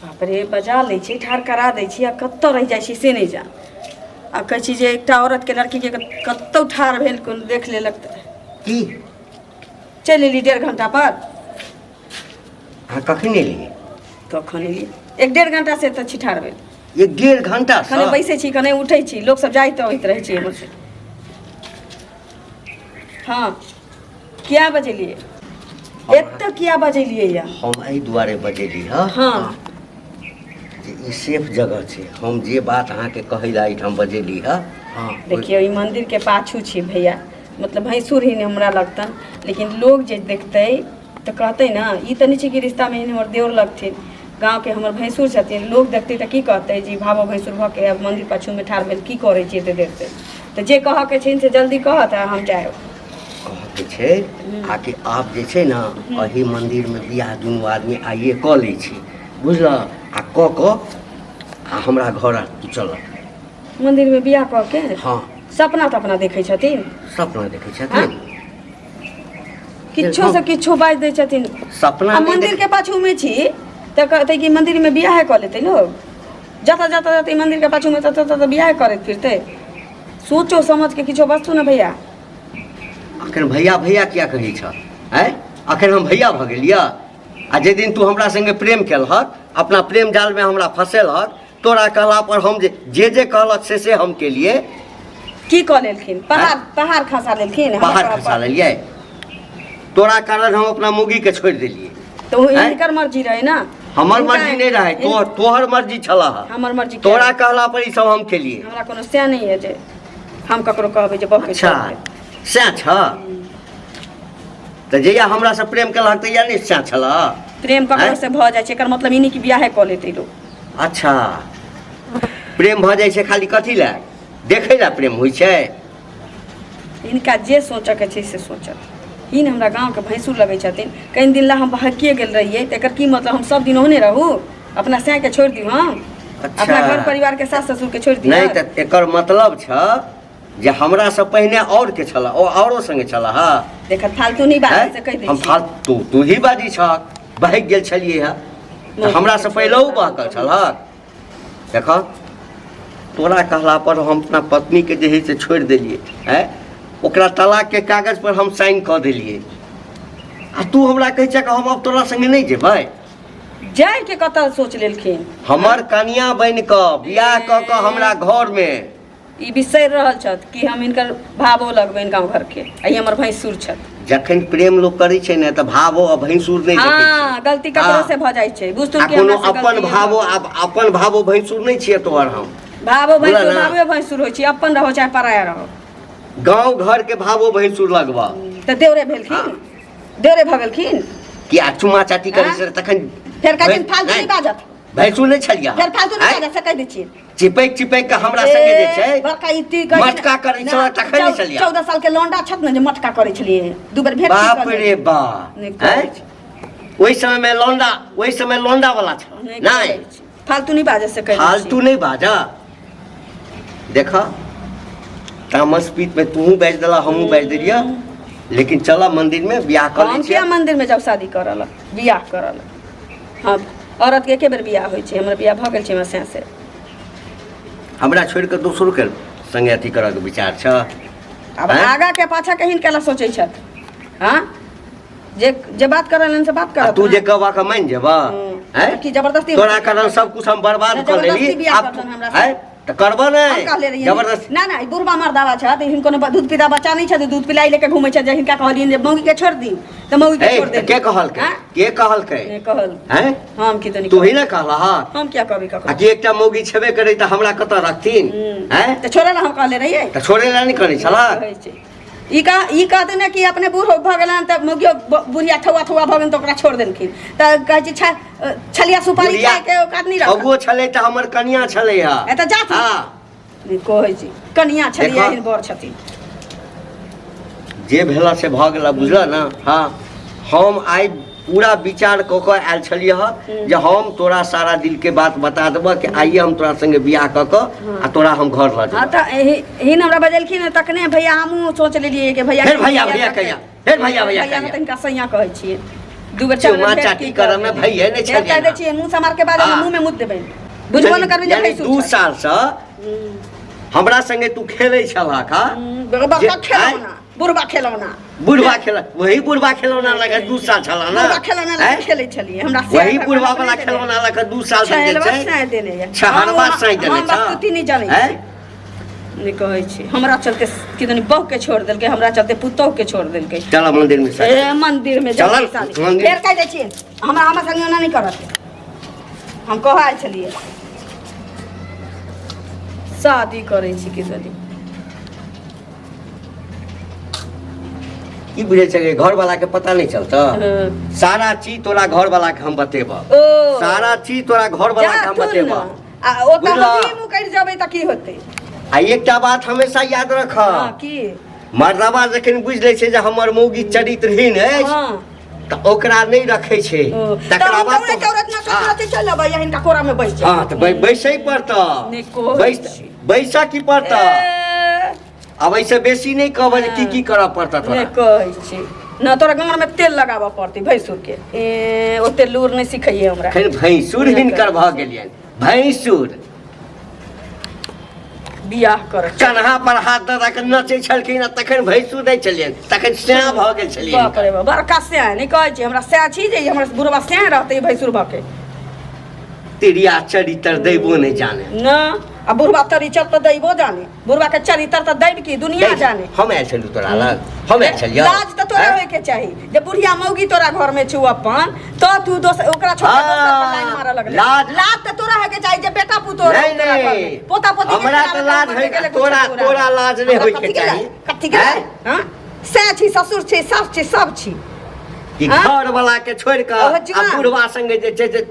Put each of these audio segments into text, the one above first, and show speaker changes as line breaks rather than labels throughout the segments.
बाप रे, बजा लै छी, ठाढ़ करा दै छी आ कतऽ रहि जाइ छी से नहि जान। आ कहै छी जे एकटा औरतके, लड़कीके कतहु ठाढ़ भेल कोनो देख लेलक तऽ
की
चलि एली 1.5 घंटा पर।
अहाँ कखन एलियै?
कखन एलियै? 1-1.5 घंटा से तऽ छी ठाढ़ भेल।
1-1.5 घंटा?
कने बैसै छी, कने उठै छी, लोक सब जाइत अबैत रहै छै एम्हर से। हँ, किया बजेलियै एतऽ? किया बजेलियै या?
हम एहि दुआरे बजेली हँ जे ई सेफ जगह छै। हम जे बात अहाँके कहै लए एहिठाम बजेली हँ।
देखियौ, ई मंदिर के पाछू छी भैया, मतलब भैंसुर ही हमरा लगतन, लेकिन लोग जे देखतै तऽ कहतै ने। ई तऽ नहि छै कि रिश्तामे ही हमर देवर लगथिन, गाँवके हमर भैंसुर छथिन। लोग देखतै तऽ की कहतै जे भावो भैंसुर भऽ के मंदिर पाछूमे ठाढ़ भेल की करै छी एते देर से? तऽ जे कहऽके छै से जल्दी कहत आ हम जायब।
कहऽके छै आकि आब जे छै ने, एहि मन्दिरमे बियाह दुनू आदमी आइए कऽ लै छी, बुझलऽ? आ कऽ कऽ आ हमरा घर तू चलऽ।
मंदिरमे बियाह कऽ के?
हँ।
सपना तपना देखै छथिन?
सपना देखै छथिन?
किछो से किछो बाजि दै छथिन।
सपना
आ
नहि
मंदिर के पाछूमे छी तऽ कहतै कि मंदिरमे बियाहे कऽ लेतै लोग। जतऽ जतऽ जतऽ मंदिर के पाछूमे ततऽ ततऽ बियाहे करैत फिरतै। सोचो समझ के किछो वस्तु ने भैया।
अखन भैया भैया किया कहै छह? आँय, अखन हम भैया भऽ गेलियऽ? आ जाहि दिन तू हमरा संगे प्रेम केलहक, अपना प्रेम जालमे हमरा फँसेलहक, तोरा कहला पर हम जे जे जे कहलक से से हम केलिए।
की कऽ लेलखिन? पहाड़ पहाड़ खसा लेलखिन हमरा
पहाड़
कहऽ
खसा
पर।
लेलियै? तोरा कारण हम अपना मौगी के छोड़ि देलियै।
तऽ ओ
आँय?
हिनकर मर्जी रहै ने।
हमर
हिनका-
मर्जी नहि रहै, तोहर मर्जी छलह।
हमर मर्जी किया?
तोरा कहला पर ई सब हम केलिए।
हमरा कोनो सएह नहि यऽ जे हम ककरो कहबै जे बहके
अच्छा, सएह छ? तऽ जहिया हमरासँ प्रेम केलहक तहिया नहि सएह छलह?
प्रेम ककरो
आँय?
से भऽ जाइ छै, एकर मतलब ई नहि कि बियाहे कऽ लेतै लोक।
अच्छा, प्रेम भऽ जाइ छै खाली कथी लए? देखै लए प्रेम होइ छै?
हिनका जे सोचऽके छै से सोचत। हिन हमरा गाँवके भैंसुर लगै छथिन। कनि दिन लए हम बहकिए गेल रहियै तऽ एकर की मतलब हम सब दिन ओहने रहू? अपना सैके छोड़ि दियौ हम? अपना घर परिवारके सास ससुरके छोड़ि दियौ?
नहि, तऽ एकर मतलब छ जे हमरा से पहिने और के छल, ओ औरो संगे छल। हँ।
देख, फालतू नहीं बात से कहि दै
हम
छी।
फालतू तू ही बाजी छह। बहकि गेल छलियै हँ तऽ हमरा से पहिलहु बहकल छलहक। देख, तोरा कहला पर हम अपना पत्नीके जे हइ से छोड़ि देलियै। आँय, ओकरा तलाकके कागज पर हम साइन कऽ देलियै आ तू हमरा कहै छह कि हम आब तोरा संगे नहि जेबै।
जायके कतऽ सोच लेलखिन?
हमर कनिया बनि कऽ बियाह कऽ कऽ हमरा घरमे
ई बिसरि रहल छथि कि हम हिनकर भावो लगबनि गाँव घरके आ ई हमर भैंसुर छथि।
जखन प्रेम लोक करै छै ने तऽ भावो आ भैंसुर नहि देखै छै।
हँ, गलती ककरो से भऽ जाइ छै, बुझतुन
आ
कि
कोनो
हमरा से
अपन
गलती
भावो आब अपन भावो भैंसुर नहि छियै तोहर हम।
भावो
बुझल
भैंसुर
ने?
भावे भैंसुर होइ छै, अपन रहो चाहे पराया रहो।
गाँव घर के भावो भैंसुर लगबा।
तऽ देवरे भेलखिन, देवरे भऽ गेलखिन।
किया चुमा चाटी करै
आँय?
छै तखन?
फेर कहथिन फालतू नहि बाजत।
भैंसुर नहि छलियै?
फेर फालतू नहि
आँय?
बाजत से कहि दै छियै।
चिपैक चिपैक के हमरा संगे जे छै
ए, बड़का ई ती कहै छै
मटका करै
ना,
छलऽ तखन नहि छलियै।
14 साल के लौंडा छथ ने जे मटका करै छलियै, दू बेर भेट की
बाप
कऽ
रे
लेलियै।
बा।
नहि करै
आँय?
छी।
ओहि समय में लौंडा, ओहि समय लौंडा वाला छल।
नहि
नहि
करै छी। फालतू नहि बाजऽ से कहि दै छी।
फालतू नहि बाजा। देख, तामस पीत में तूहू बाजि देला, हमहूँ बाजि देलियै, लेकिन चल मंदिर में बियाह कऽ लै
हम
छियै।
किया मंदिर में जाउ शादी करऽ लए, बियाह करऽ लए? हँ, औरतके एके बेर बियाह होइ छै। हमर बियाह भऽ गेल छै हमरा सैं से।
हमरा छोड़ि कऽ दोसरो के संगे अथी करऽ के विचार छ?
आब
आँय?
आगा के पाछा के हिनका ला सोचै छथि? हँ, जे जे बात करल से बात
आ
करत
तू
ने।
जे कहबा के मानि जेबह?
हँ। की जबरदस्ती?
तोरा कारण सब कुछ हम बर्बाद कऽ
जबरदस्ती
लेली।
बियाह
आब
करतन हमरा से?
आँय? तऽ करबह
हम
नहि
कहले रहियै
जबरदस्ती?
ना ना, ई बुढ़बा मर्दावा छथि, हिनको कोनो दूध पीता बच्चा नहि छथि, दूध पिलाई लेके घूमै छथि, जे हिनका कहलियनि जे मौगी के छोड़ि दी तऽ मौगी के
ए,
छोड़ि
तऽ
देली।
के कहलकै?
आँय?
के कहलकै?
नहि कहल।
हैं?
हम की तनी
तू ही ने कहलह।
हम क्या कहबै
आ
ककरो?
कि एकटा मौगी छेबे करै तऽ हमरा कतऽ रखथिन? हैं?
तऽ छोड़े ला हम कहले रहियै।
तऽ छोड़े ला नहि करै छलह?
कहै छै ई कह, ई कहते ने कि अपने बूढ़ भऽ गेलनि तऽ मौगियो बुढ़िया ठौआ ठौआ भऽ गेलनि तऽ ओकरा छोड़ि देलखिन, तऽ कहै छै छलिया सुपारी
बुढ़िया
खाइके औकात नहि रखल।
अगुओ छलै तऽ हमर कनिया छलै हँ।
ए तऽ जाथि।
हँ।
कहै छी कनिया छलिया।
देखऽ।
एहन बड़ छथिन।
जे भेला से भऽ गेला, बुझल ने? हँ, हम आइ पूरा विचार कऽ कऽ आयल छलियै हँ जे हम तोरा सारा दिलके बात बता देबह कि आइए हम तोरा संगे बियाह कऽ कऽ आ तोरा हम घर लऽ जेबह।
तऽ एहि एहन हमरा बजेलखिन हँ, तखने भैया हमहूँ सोच लेलियै कि भैया
फेर भैया भैया कहिया, फेर भैया भैया
भैया
कहिया।
तऽ हिनका सैया कहै छियै। दू बेर चारि
चुम्मा
बेर भेंट
चाटी
की
करऽ मे
करबै?
भइए नहि
फेर
छलियै
कहि दै
ने।
छियै मुँह समार के बाद
हाँ।
मुँह में मुत देबै बुझबो नहि करबै जे
यानी
भैंसुर
2
छै।
सालसँ हमरा संगे तू खेलै छलहक हँ
बड़का
जे-
खेलौना बुढ़बा खेलौना
बुढ़वा खेल वही बुढ़वा खेलौना लगा 2 साल छल ना
बुढ़बा खेलौना लगा
आँय?
खेलै छलियै हमरा से
वही
भगवान
बुढ़वा
अपने
वाला
देने।
खेलौना लगा 2 साल तक जे
छहलवा
छै
साँय देने यऽ।
छहरवा
हम-
साँय देने
हम
छह।
बकतुती नहि जानै
आँय?
छी नहि कहै छी हमरा चलते किदन बहू के छोड़ देलकै हमरा चलते पुतोह के छोड़ देलकै
चल मंदिर में
ए मंदिर में
चलल,
जाउ साली।
मंदिर।
फेर कहि दै छियै हमरा हमरा संगे ओना नहि करत हम कहऽ आयल छलियै शादी करै छी किदन
की बुझै छै घर वाला के पता नहीं चलता
हँ।
सारा चीज तोरा घर वाला के हम बतेबह
ओ
सारा चीज तोरा घर वाला के हम
जाथुन
बतेबह
न। आ ओ तऽ
बुझलह?
हम मुकरि जेबै तऽ की होतै
आ एकटा बात हमेशा याद रख
हँ की
मर्दबा जखन बुझि लै छै जे हमर मौगी चरित्रहीन अछि
हँ
तऽ ओकरा नहि रखै छै
ओ, तऽ
तकरा
हम
बाद
दौड़ैत दौड़ैत ना
हाँ।
सोचलहुँ चलि अबै हिनका कोरा में बैस जाउ।
हँ तऽ बैसै पड़तऽ
नहि कहै
बैस
छी।
बैसऽ की पड़तऽ
ए,
आब एहिसँ बेसी नहि कहबै जे की की करऽ पड़तऽ तोरा
नहि कहै छी न तोरा गाँव में तेल लगाबऽ पड़तै भैंसुर के ए ओते लूर नहि सिखैये हमरा
एखन भैंसुर हिनकर भऽ गेलियनि भैंसुर
बियाह कर
कन्हा पर हाथ दऽ दऽ कऽ नचै छलखिन आ तखन भैंसुर नहि छलियनि तखन सैं भऽ गेल छलियनि
बाप रे बाप बड़का सैं नहि कहै छी हमरा सैं छी जे हमरा बुढ़वा सैं रहतै भैंसुर भऽ के
तिरिया चरित्र दैबो नहि जाने
न आ बुढ़वा चरित्र तऽ दैबो जाने बुढ़वा के चरित्र तऽ दैब की दुनिया जाने
हम आयल छलहुँ तोरा लग हम आयल छलियौ
लाज तऽ तोरा
आँय?
होय के चाही जे बुढ़िया मौगी तोरा घर में छौ अपन तऽ तू दोसर ओकरा छोड़ के दोसर पर लाइन मारऽ लगले
लाज-
लाज तऽ तोरा होय के चाही जे बेटा पुतोह
नहीं,
रहौ तोरा घर में।
नहीं।
पोता पोती के
हमरा
खिलाबै
तऽ लाज
मर
होय-
गेलै कुछो
तोरा- तोरा लाज नहि
हमरा
होय के
कथी के
चाही।
लाज? कथी के
आँय?
लाज? हाँ? सएह छी ससुर छी सास छी सब छी
कि
आँय?
घर वाला के छोड़ कऽ
ओहो
आ
जुआन।
बुढ़वा संगे जे छै से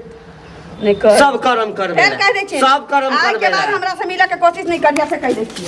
नहि कह
सब कर्म करबै
फेर कहि दै छी
सब कर्म
आइ के
करबै
बाद हमरा से मिलऽ के कोशिश नहि करिया से कहि दै छी।